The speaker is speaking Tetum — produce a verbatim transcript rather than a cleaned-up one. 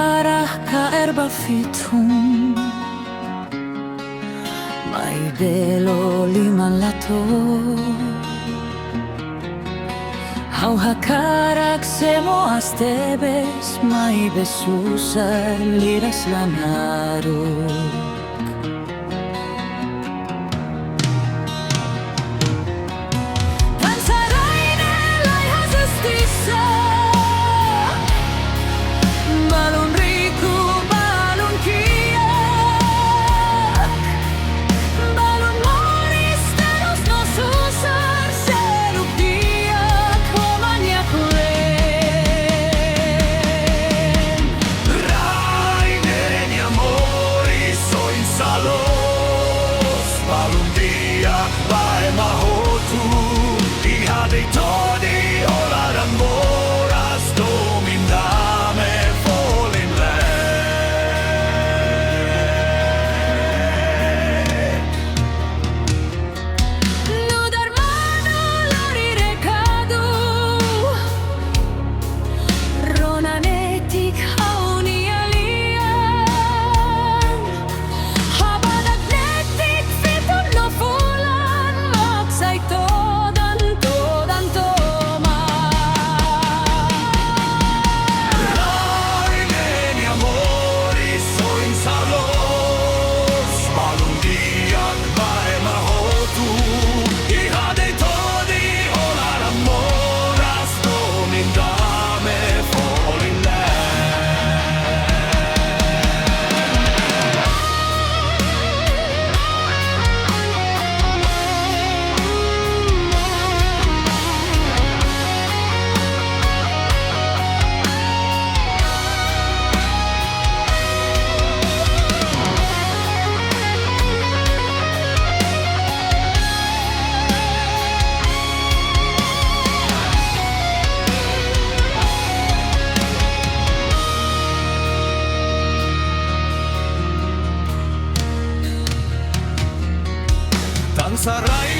Hakarak kaer ba fitun, maibé lo liman la to'o. Ha'u hakarak semo aas tebes, maibé susar, liras la naruk. Tansá rai ne'e laiha justisa. Balun riku, balun kiak, balun moris, terus no susar, seluk di'ak ho maniak len. Rai ne'e nia moris oinsá loos, balun di'ak ba ema hotu, iha de'it hodi ho laran moras, domin dame folin lee. Nu'udar manu lori rekadu, rona netik ha'u-nia lian. Habadak netik fitun no fulan, mak sai todan, todan tomak. Rai ne'e nia moris oinsá loos, balun di'ak ba ema hotu, iha de'it hodi ho laran moras, domin dame folin lee. Tansá rai